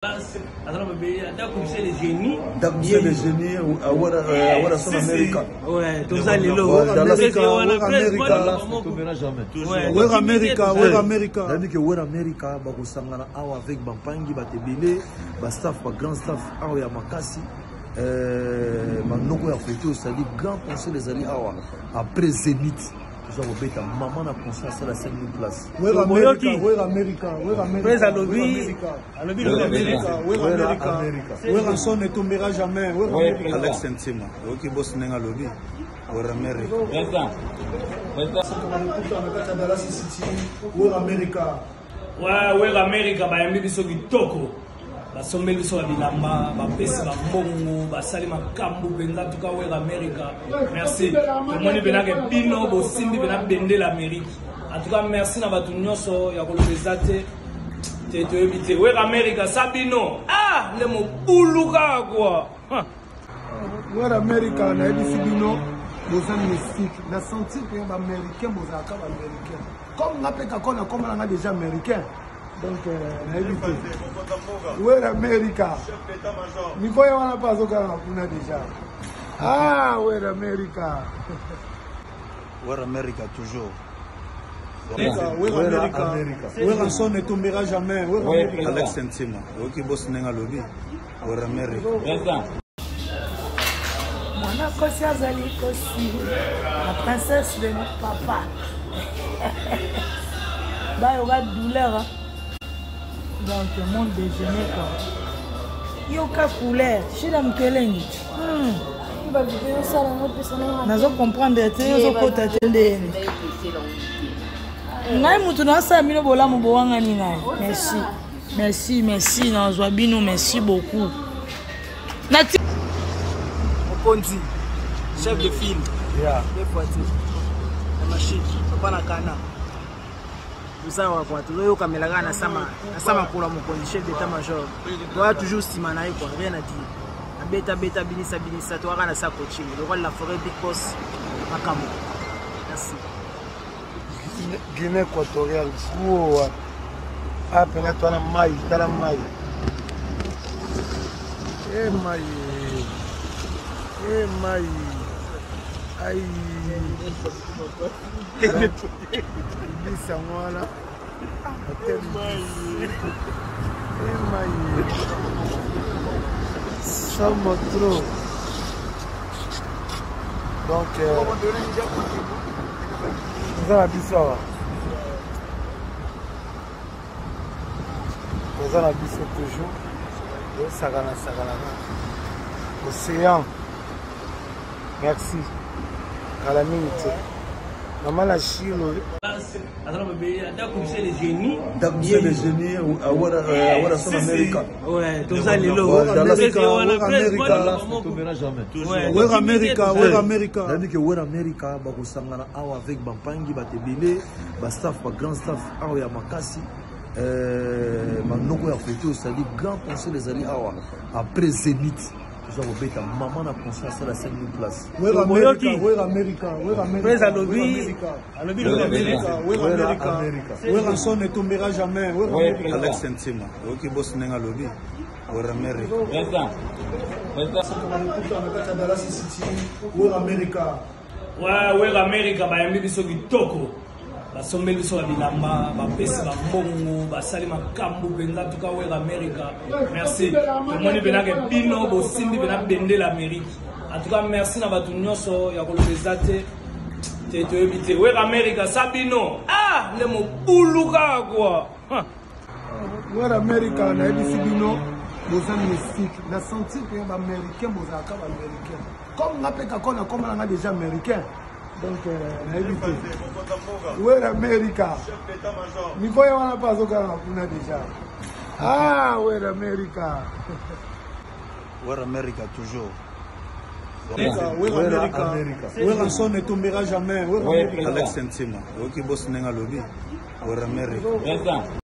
Ndako le génie Werason America. Ouais, toza lelo. Wera America, Wera America. Nayebi ke Wera America bakosangana awa avec bampangi bato ebele, ba staff, ba grand staff awa ya makasi. Euh, manoko ya foto ezali grand conseil ezali awa après Zenith toza kobeta mama na concert asala 5000 place. Wera America, Wera America, Wera America. Prez alobi alobi Wera America. Werrason ne tombera jamais. Wera America. Alex Ntima, oyoki boss ndenge alobi Wera America. Président. Président. Dallas City, Wera America. Ouais, Wera America bayambi biso kitoko. basombeli biso ba bilamba bapesi bambongo basali makambo mpenza tuka Wera America merci tomoni mpenake bino bosimbi mpena bendele Amérique en tout cas merci na bato nyonso ya koloba eza te te toyebi te Wera America sa bino ah nde mobulu kaka kua. Wera America nayebisi bino boza mystique na senti ke baaméricain bozalaka baaméricain comme nga mpe kako nakoma nanga déjà américain donc nayebi te Wera America mikoya wana mpe azokanga kuna déjà ah Wera America. Wera America toujours. Wera America. Werrason ne tombera jamais. Wera America. Alex Ntima, oyoki boss ndenge alobi Wera America. Président. Mwana kosi azali kosi la princesse de papa bayoka douleur hein? Donc monde déjeuner quoi yoka couleur shila mukelenge hmm. Nazo comprendre te ozokota te ndeni ngai motu nasala bino bolamu bowangani ngai merci merci merci nazwa bino merci beaucoup nati mokonzi chef de file yeah. Deux fois te na machine papa na kana toza wa kwa tozoyokamela kaka na sa makolo ya mokonzi chef d'état major toya toujours nsima na ye quoi rien à dire abeta beta binisa binisa toyaka na sa coaching le roi de la forêt big boss makambo merci. Guinée équatoriale suo wapi a pena twana mai tala mai e mai e mai ai ibisi yango wana hotel e mai somo trop donc toza na biso awa toza na biso toujours tosakana sakana kaka océan merci kala mingi te mama na shilo. Ndako le génie Werason America. Ouais, toza lelo. Wera America, Wera America. Nayebi ke Wera America bakosangana awa avec bampangi bato ebele, ba staff, ba grand staff awa ya makasi. Euh, manoko ya foto ezali grand conseil ezali awa après Zenith toza kobeta mama na concert asala 5000 place. Wera America, Wera America, Wera America. Prez alobi alobi Wera America, Wera America. Werrason ne tombera jamais. Wera America. Alex Ntima, oyoki boss ndenge alobi Wera America. Président. Président. Dallas City, Wera America. Ouais, Wera America bayambi biso kitoko basombeli biso ba bilamba bapesi bambongo basali makambo mpenza tuka Wera America merci tomoni mpenake bino bosimbi mpena bendele Amérique en tout cas merci na bato nyonso ya koloba eza te te toyebi te Wera America sa bino ah nde mobulu kaka kua. Wera America nayebisi bino boza mystique na senti ke baaméricain bozalaka baaméricain comme nga mpe kako nakoma nanga déjà américain donc nayebi te Wera America mikoya wana mpe azokanga kuna déjà ah Wera America. Wera America toujours. Wera America. Werrason ne tombera jamais. Wera America. Alex Ntima, oyoki boss ndenge alobi Wera America. Président.